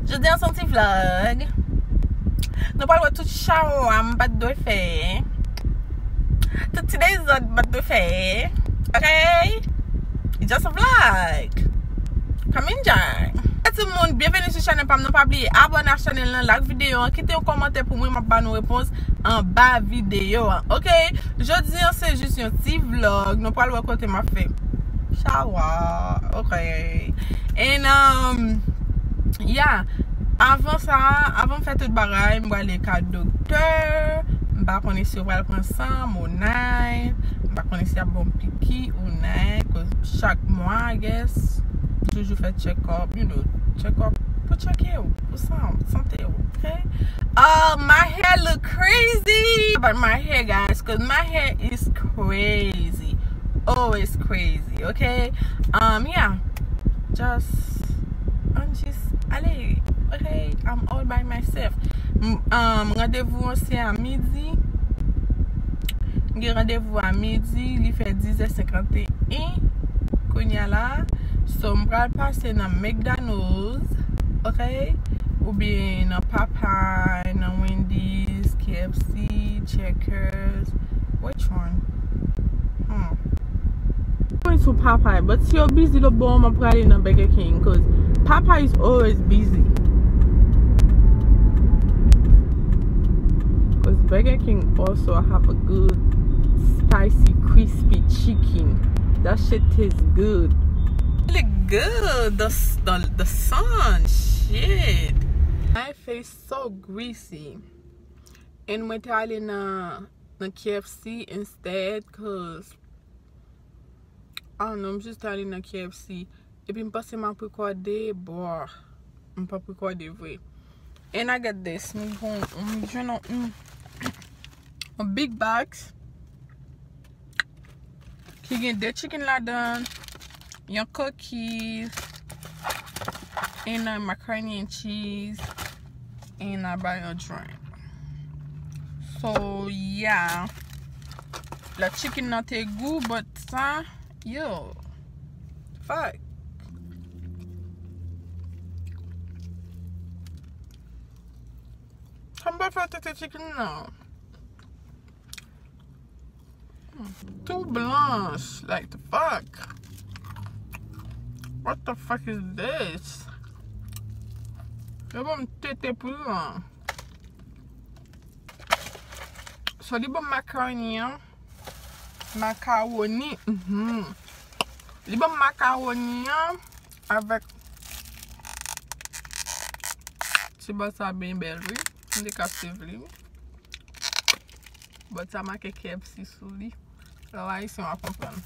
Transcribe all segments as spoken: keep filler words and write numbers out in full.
Jodi a se yon ti vlog. Nou pral wè tout chawa m pa t dwe fè. Tout ti dezòd m pa t dwe fè. Ok? It's just a vlog. Come enjoy. Hey, tout moun, byenveni sou chanèl pa m nan. Pa bliye abòne ak chanèl lan, like videyo an, kite yon kòmantè pou mwen, m ap ba nou repons anba videyo an. Ok? Jodi an se jis yon ti vlog. Nou pral wè kote m ap fè chawa. Ok. And, um, yeah. Avan sa, avan m fè tout bagay, m prale ka doktè. M pa konnen si yo pral pran san m ou nan. M pa konnen si y ap ban m piki ou nan. 'Cause chak mwa, I guess, m toujou fè check up, you know, check up pou tcheke w, pou san, sante w, ok? Oh, my hair look crazy. But my hair, guys, 'cause my hair is crazy. Always crazy, ok? Um, yeah. Just, I'm just, allez, ok? I'm all by myself. M-, um, randevou an se a midi. M gen randevou a midi, li fè dizè senkanteyen kounye a la. So, m pral pase nan McDonald's, ok? Oubyen nan Popeye, nan Wendy's, K F C, Checkers. Which one? Hmm. Going to Popeye, but si yo busy lòt bò, m ap prale nan Burger King, 'cause Popeye is always busy. 'Cause Burger King also have a good spicy, crispy chicken. That shit tastes good. Look good. The, s- the, the sun. Shit. My face so greasy. And mwen te ale nan, nan K F C instead, 'cause I don't know, m jis te ale nan K F C. Epi m panse m ap rekòde, bò, m p ap rekòde vre. And I get this. M gon, m jwenn yon, yon, yon big box ki gen de chicken ladan, yon cookies, and a macaroni and cheese, and a buy a drink. So, yeah. La chicken nan te gou, but sa, yo. Fuck. Sa m pa fè tete chicken nan. Tou blanch. Like, the fuck? What the fuck is this? Yo ban m tete pou lan. So, li ban m macaroni an. Makawoni. Mhm. Li ban m makawoni an avèk ti bò sa byen bèl, wi. M te ka swiv li, wi. But sa make K F C sou li. Lè w ayisyen, w a konprann.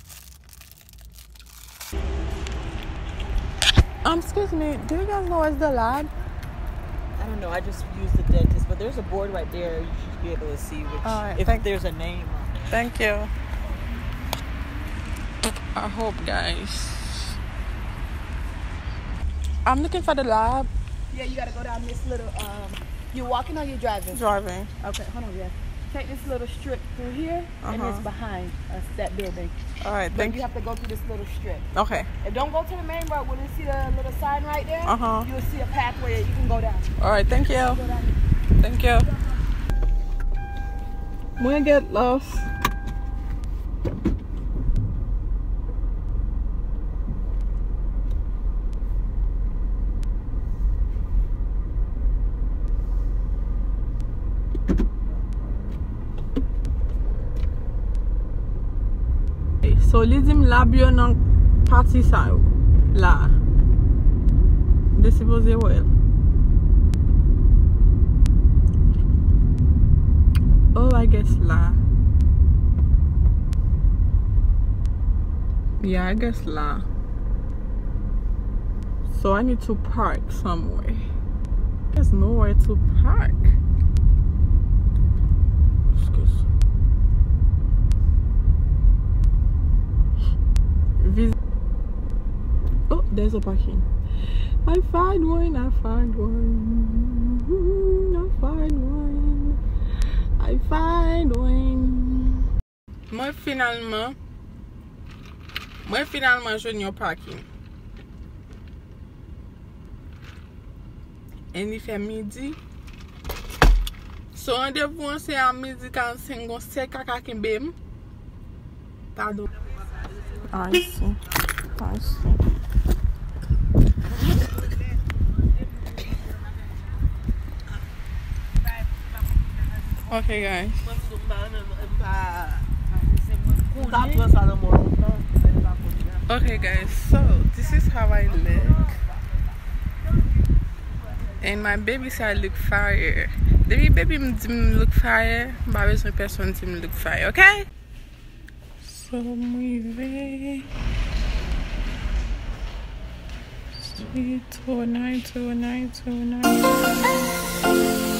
Um, excuse me, do you guys know where's the lab? I don't know. I just used the dentist, but there's a board right there. You should be able to see which, all right, if thank, there's a name on it. Thank you. I hope, guys. I'm looking for the lab. Yeah, you gotta go down this little, um, you walking or you driving? Driving. Okay, hold on, yeah. Take this little strip through here, and it's, uh-huh, behind us, that building. All right, but thank you. You have to go through this little strip. Okay. And don't go to the main road. When you see the little sign right there, uh-huh, you'll see a pathway you can go down. All right, thank you. Go down there. Thank you. Mwen get lost. So, li di m lab yo nan pati sa yo. La. M te sipoze wè l. Oh, I guess la. Yeah, I guess la. So I need to park somewhere. There's nowhere to park. Excuse. Vis- Oh, there's a parking. I find one, I find one, I find one, I find one. Mwen finalman, mwen finalman jwenn yon parking. And li fè midi. So, randevou an se a midi karannsenk, gon sèl kaka kenbe m. Padon. Ay, si. Ay, si. Ok, guys. Ok, guys, so this is how I look. And my baby say I look fire. Depi baby m di m look fire, m pa bezwen pèsonn di m look fire, ok? So, m rive. Sweet, oh, night, oh, night, oh, night.